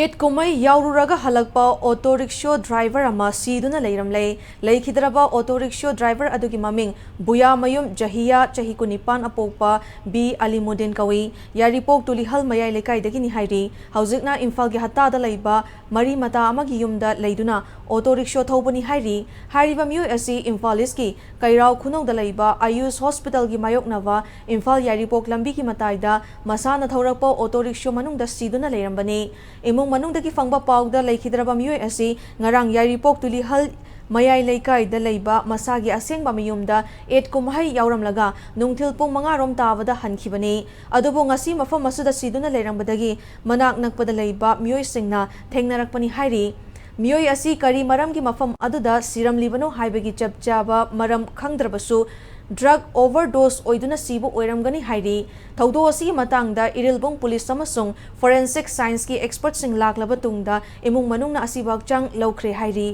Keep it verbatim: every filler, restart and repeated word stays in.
ꯏꯗ ꯀꯨꯝꯍꯩ ꯌꯥꯎꯔꯨꯔꯒ ꯍꯜꯂꯛꯄ ꯑꯣꯇꯣ ꯔꯤꯛꯁꯣ ꯗ꯭ꯔꯥꯏꯚꯔ ꯑꯃ ꯁꯤꯗꯨꯅ ꯂꯩꯔꯝꯂꯦ꯫ ꯂꯩꯈꯤꯗ꯭ꯔꯕ ꯑꯣꯇꯣ ꯔꯤꯛꯁꯣ ꯗ꯭ꯔꯥꯏꯚꯔ ꯑꯗꯨꯒꯤ ꯃꯃꯤꯡ ꯕꯨꯌꯥꯃꯌꯨꯝ ꯖꯍꯤꯌꯥ, ꯆꯍꯤ ꯀꯨꯟꯅꯤꯄꯥꯟ, ꯑꯄꯣꯛꯄ ꯕꯤ ꯑꯂꯤꯃꯨꯗꯤꯟ ꯀꯧꯏ꯫ ꯌꯥꯏꯔꯤꯄꯣꯛ ꯇꯨꯂꯤꯍꯜ ꯃꯌꯥꯏ ꯂꯩꯀꯥꯏꯗꯒꯤꯅꯤ ꯍꯥꯏꯔꯤ꯫ ꯍꯧꯖꯤꯛꯅ ꯏꯝꯐꯥꯜꯒꯤ ꯍꯠꯇꯥꯗ ꯂꯩꯕ ꯃꯔꯤ ꯃꯇꯥ ꯑꯃꯒꯤ ꯌꯨꯝꯗ ꯂꯩꯗꯨꯅ ꯑꯣꯇꯣ ꯔꯤꯛꯁꯣ ꯊꯧꯕꯅꯤ ꯍꯥꯏꯔꯤ꯫ ꯍꯥꯏꯔꯤꯕ ꯃꯤꯑꯣꯏ ꯑꯁꯤ ꯏꯝꯐꯥꯜ ꯏꯁꯀꯤ ꯀꯩꯔꯥꯎ ꯈꯨꯅꯧꯗ ꯂꯩꯕ ꯑꯌꯨꯁ ꯍꯣꯁꯄꯤꯇꯥꯜꯒꯤ ꯃꯥꯌꯣꯛꯅꯕ ꯏꯝꯐꯥꯜ ꯌꯥꯏꯔꯤꯄꯣꯛ ꯂꯝꯕꯤꯒꯤ ꯃꯇꯥꯏꯗ ꯃꯁꯥꯅ ꯊꯧꯔꯛꯄ ꯑꯣꯇꯣ ꯔꯤꯛꯁꯣ ꯃꯅꯨꯡꯗ ꯁꯤꯗꯨꯅ ꯂꯩꯔꯝꯕꯅꯤ꯫ ꯏꯃꯨꯡ ꯃꯅꯨꯡꯗꯒꯤ ꯐꯪꯕ ꯄꯥꯎꯗ ꯂꯩꯈꯤꯗ꯭ꯔꯕ ꯃꯤꯑꯣꯏ ꯑꯁꯤ ꯉꯔꯥꯡ ꯌꯥꯏꯔꯤꯄꯣꯛ ꯇꯨꯂꯤꯍꯜ ꯃꯌꯥꯏ ꯂꯩꯀꯥꯏꯗ ꯂꯩꯕ ꯃꯁꯥꯒꯤ ꯑꯁꯦꯡꯕ ꯃꯌꯨꯝꯗ ꯏꯗ ꯀꯨꯝꯍꯩ ꯌꯥꯎꯔꯝꯂꯒ ꯅꯨꯡꯊꯤꯜ ꯄꯨꯡ ꯃꯉꯥ ꯔꯣꯝ ꯇꯥꯕꯗ ꯍꯟꯈꯤꯕꯅꯤ꯫ ꯑꯗꯨꯕꯨ ꯉꯁꯤ ꯃꯐꯝ ꯑꯁꯤꯗ ꯁꯤꯗꯨꯅ ꯂꯩꯔꯝꯕꯗꯒꯤ ꯃꯅꯥꯛ ꯅꯛꯄꯗ ꯂꯩꯕ ꯃꯤꯑꯣꯏꯁꯤꯡꯅ ꯊꯦꯡꯅꯔꯛꯄꯅꯤ ꯍꯥꯏꯔꯤ꯫ ꯃꯤꯑꯣꯏ ꯑꯁꯤ ꯀꯔꯤ ꯃꯔꯝꯒꯤ ꯃꯐꯝ ꯑꯗꯨꯗ ꯁꯤꯔꯝꯂꯤꯕꯅꯣ ꯍꯥꯏꯕꯒꯤ ꯆꯞ ꯆꯥꯕ ꯃꯔꯝ ꯈꯪꯗ꯭ꯔꯕꯁꯨ, ꯗ꯭ꯔꯒ ꯑꯣꯚꯔꯗꯣꯁ ꯑꯣꯏꯗꯨꯅ ꯁꯤꯕ ꯑꯣꯏꯔꯝꯒꯅꯤ ꯍꯥꯏꯔꯤ꯫ ꯊꯧꯗꯣꯛ ꯑꯁꯤꯒꯤ ꯃꯇꯥꯡꯗ ꯏꯔꯤꯜꯕꯨꯡ ꯄꯨꯂꯤꯁ ꯑꯃꯁꯨꯡ ꯐꯣꯔꯦꯟꯁꯤꯛ ꯁꯥꯏꯟꯁꯀꯤ ꯑꯦꯛꯁꯄꯔꯠꯁꯤꯡ ꯂꯥꯛꯂꯕ ꯇꯨꯡꯗ ꯏꯃꯨꯡ ꯃꯅꯨꯡꯅ ꯑꯁꯤꯕꯨ ꯍꯛꯆꯥꯡ ꯂꯧꯈ꯭ꯔꯦ ꯍꯥꯏꯔꯤ꯫